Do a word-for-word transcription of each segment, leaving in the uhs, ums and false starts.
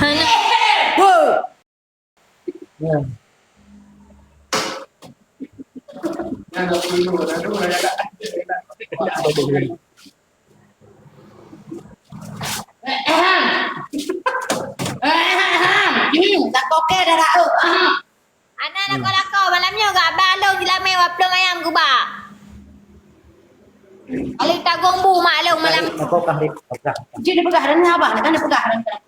Hana. Woi. Ya. Hmm, tak koke dah dah. Ana lakoe-lakoe malam nyoe gak ba lôn jilamé wak plueng ayam kuba. Kali tagong bu mak lôn malam. Lakoe kah ri, kah. Jih dipeugah dah nyan abah, kan dipeugah dah nyan.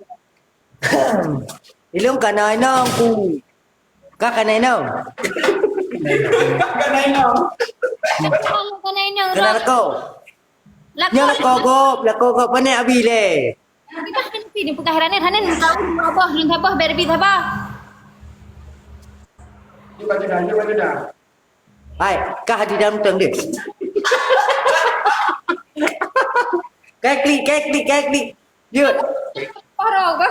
Ilôn ka na inong ku. Kah ka na inong? Kah ka na inong? Kah ka na inong, Kena Rob. Lakoe. Lakoe. Nyoe lakoe gob, lakoe gob pané abi lé. Kita kan sini peugah ranen, ranen muka aku dua boh, lôn saboh, Barbie saboh. Hai, kah di dalam tong deh. Kai klik, kai klik, kai klik. Yuk. Poro ke?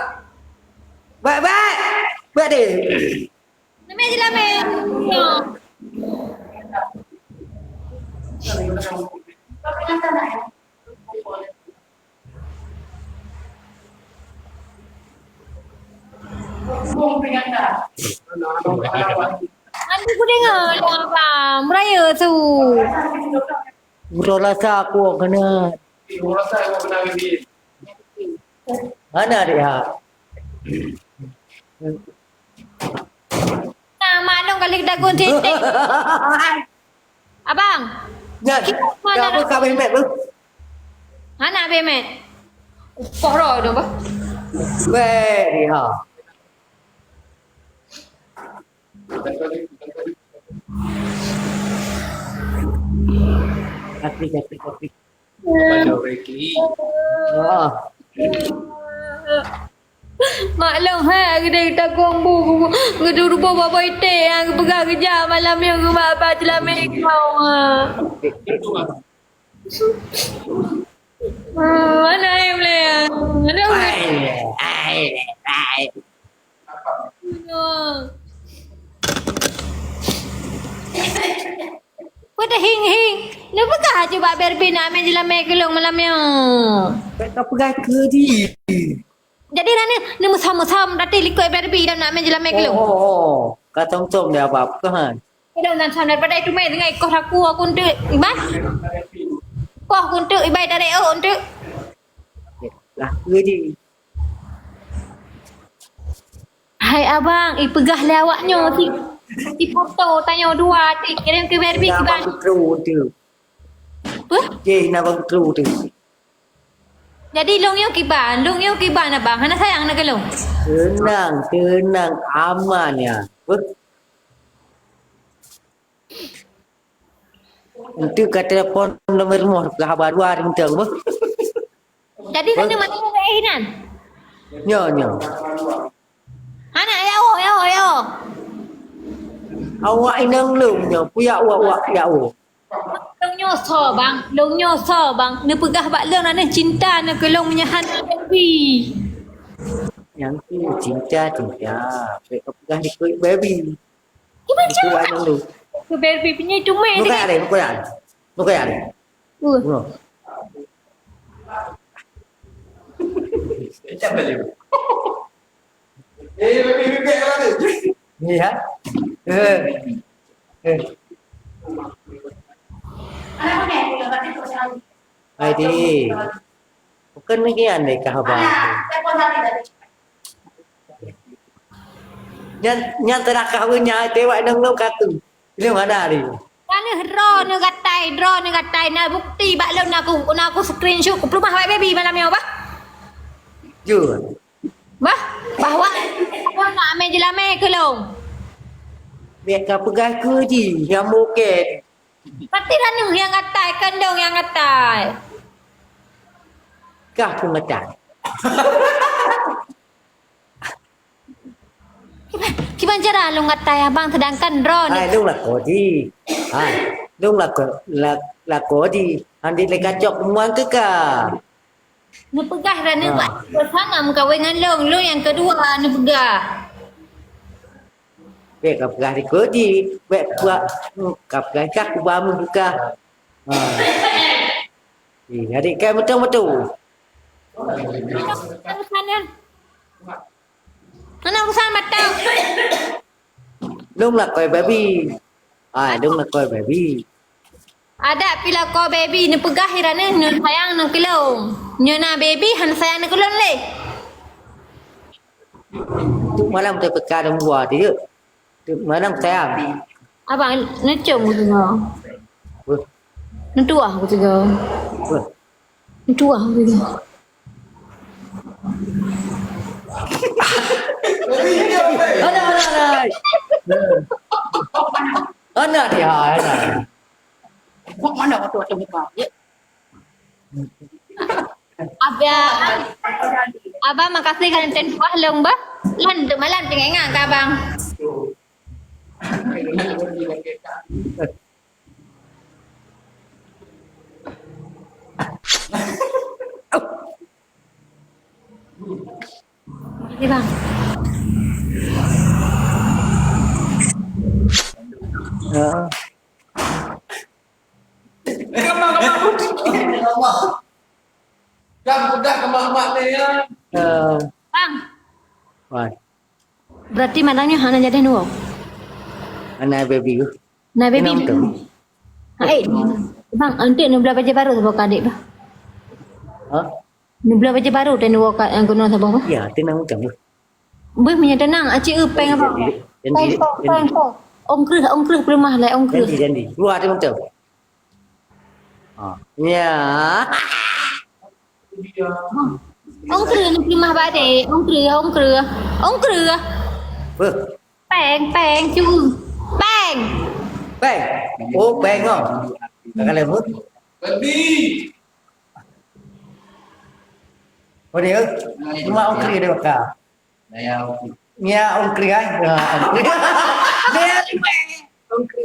Baik, baik. Buat deh. Namanya je lah main. Nanti ku dengar lah, Abang. Beraya tu. Udah rasa aku kena. Mana dia? Nah, maklum kali dagun titik. Abang. Nyan, kita mana ka apa dah? Ka bemet tu? Hana bemet. Upah roh dong, bah. Weh, dia. Kasih, kasih, kasih. Pada Ricky. Ah. Maklum hai, geude takong bu, geudurubo baba ite nyang geupeugah geujak malam nyoe geumat bak Jeulamé kau. Ah, mana ayam le? Mana ayam? Ai, ai, ai. Peue teuhing-hing? Neupeugah aju bak Barbie nak mé Jeulamé keu lôn malam nyoe. Ka peugah keu di. Jadi na neu, neumeusom-som, berarti likot Barbie dan nak mé Jeulamé keu lôn. Oh, oh, oh. Ka som-som dia apa-apa kan? Keu lôn nan som daripada itu mé dengan ikoh aku, aku untuk iban. Koh aku untuk iban dari oh untuk. Lah, keu di. Hai abang, ipeugah lé awak nyoe si, si foto tanyoe dua ti kirim keu Barbie kiban. Abang beutôi tu. Apa? Jeh, na abang beutôi tu. Jadi lôn nyoe kiban, lôn nyoe kiban abang, hana sayang na keu lôn. Tenang, tenang, aman ya. Apa? Entu ka telepon nomor rumoh ka haba dua hari mantong, beuh. Jadi, beuh. Tadi mana eh nan? Nyo, nyo. Anak ya oh, ya oh, ya oh. Awak inong lôn nyo, puyak wak-wak ya oh. Lôn nyoe soe bang, lôn nyoe soe bang. Neupeugah bak lôn aneuk cinta neuh keu lôn meunyoe hana baby. Nyang tu cinta, cinta. Bèk kau peugah dikeue baby. Kiban cara? Keu baby punya itu main. Buka deh, buka deh. Buka deh. Uh. Buka. Iya. Eh. Eh. Hai di. Bukan lagi andai kah abang. Nyan, nyan teurakah nyan tewak nang nang katu. Ini mana hari? Kana droe neugatai, droe neugatai na bukti bak lôn na aku, na aku screenshot ku peulumah awak baby malam nyoe bah. Jujur. Bah, bahwa aku nak ambil jelamai ke long. Biar kau pegang ke ji, nyamuk ke. Pati dah nung yang ngatai, kendong yang ngatai. Kah pun ngatai. Kiban, kiban cara lôn ngatai abang sedangkan droe ni. Hai, lôn lakoe di. Hai, lôn lakoe, la-, lakoe di. Handi le kacok muan ke ka? Neupeugah dah neubuat sana meukawen ngon lôn, lôn nyang keudua neupeugah. Bèk ka peugah di kodi, bèk buat, hmm, ka peugah kah kuba meubuka. Ha. Eh, adik kai mantong beutôi. Hana urusan nyan. Hana urusan mantong. Lôn lakoe baby. Ai, lôn lakoe baby. Adak pih lakoe baby, neupeugah i droeneuh, nyoe sayang neu keu lôn. Nyoe na baby, hana sayang neu keu lôn lé. Tu malam teupeugah dong dua tu, yuk. Tu malam sayang. Abang, neucong ku teuga. Weh. Neutuah ku teuga. Weh. Neutuah ku teuga. Ada, ada, ada. Ada dia, ada. Kok mana waktu-waktu muka? Ya. Abang, abang makasih kan ten tuah lông bah. Lan tu malam tinggal ingat ke abang. Makasih bang. Ya. Dah peugah ke mak-mak ni ya. Eh. Bang. Wai. Berarti malam ni hana jadi nuwoe. Hana baby ke? Na baby. Kenapa tu? Hai. Bang, nanti nubla baju baru tu bukan adik bah. Ha? Nubla baju baru dan nuwoe kat yang gunung sabong bah. Ya, tenang macam tu. Beuh, meunyoe teunang, aci eu péng apa? Janji, janji, peng, peng, janji. Peng, peng. Ong kreueh, ong kreueh peuleumah lé, ong kreueh. Janji, janji. Keluar dia macam. Ha. Ya. Ong kreueh ni peuleumah badé, ong kreueh, ong kreueh. Ong kreueh. Beuh. Peng, peng, cu. Peng. Peng. Oh, peng oh. Kakak lembut. Baby. Oh, dia. Cuma ong kreueh dia bakal. Naya ongkri. Nya ongkri ai. Ha, ongkri. Dia lima. Ongkri.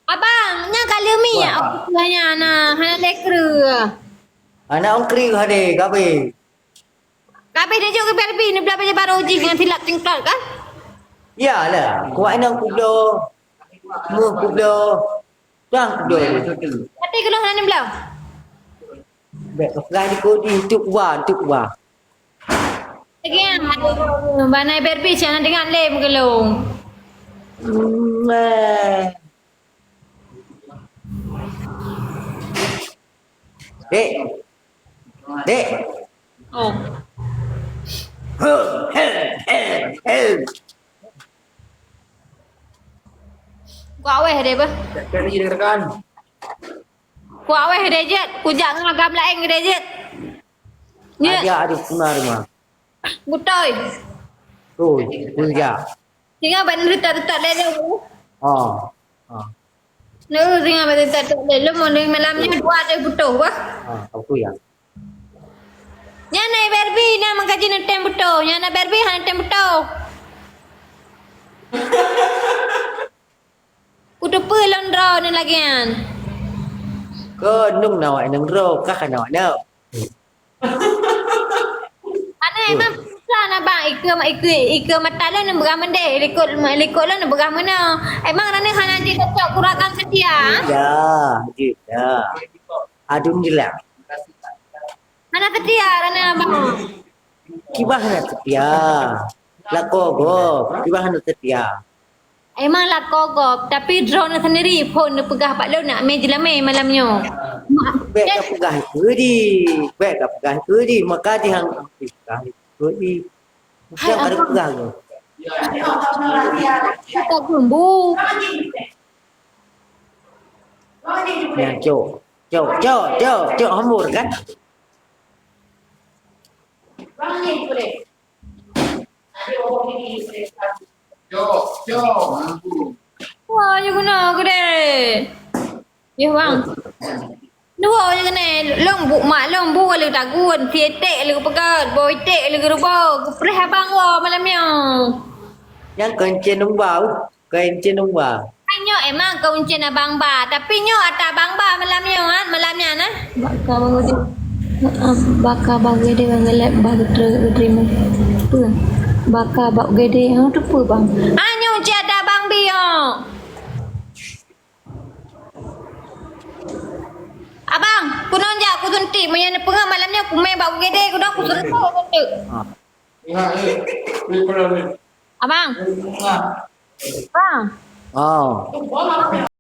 Abang, nya ka leumi ya. Wah. Ongkri hanya na, hana lé kreueh. Anak ongkri hade, gabe. Gabe dia juga Barbie ni belah baju baru ji dengan silap tingkat kan? Ya lah, kuat nang kublo. Mu kublo. Tuan kublo. Tapi kalau hana belah. Bèk ka peugah di kodi, untuk wa, untuk wa. Lagi yang ada banai Barbie, siang dengan lem ke long. Hmm, eh. Dek. Dek. Oh. Hel, hel, hel, hel. Kuat weh deh, bah. Cari rekan. Kuat weh deh jeuet, kujak ngon agam laén deh jeuet. Nyeuk. Aja ada puna rumah. Beutôi. Oi, kujak. Singa ban retak-retak lé lom. Oh. Oh. Neu singa ban retak-retak lé lom, mun malam nyoe dua ada butoh bah. Ah, aku ya. Nyan na Barbie na meukaji neutem butoh. Nyan na Barbie hana tem butoh. Kuteupeue lôn droeneuh lagèe nyan. Keuneuk na awak inong droe, kah hana awak nyoe. Aneuk emang susah na bang, ikeue, ikeue, ikeue mata lôn neupeugah meudeh, likot, likot lôn neupeugah meunoe. Emang raneuk hana jicocok kurakan seutia? Ya, jeuet ya. Alhamdulillah. Hana seutia raneuk abang. Kiban hana seutia. Lakoe gob, kiban hana seutia. Emang lakoe gob, tapi droeneuh sendiri phon neupeugah bak lôn nak mé jeulamé malam nyoe. Bèk ka peugah keudi, bèk ka peugah keudi, maka jih hang peugah keudi. Hai, maka ka abang. Peugah nyoe. Ka gumbu. Ya, cok. Cok, cok, cok, cok, hambur kan? Cok, cok. Wah, ya guna gede. Ya, bang. Dua je kena. Long bu mak, long bu le tagun, si etek le peugah, boh etek le gerubo, kupreh abang wa malam nyoe. Nyang kencing dong bau. Keuncen dong ba. Hai nyoe emang keuncen abang ba, tapi nyoe ata abang ba malam nyoe, ha? Malam nyan, ha? Baka bang gede. Heeh, baka bang gede bang gelek bah getre getre mu. Peue? Baka bak gede, ha, tu peue bang? Ah, nyoe cit ata abang bi, oh. Meunyoe neupeungah malam nyoe kumè bak U G D, kuda kuseureutoh. Abang. Abang. Oh.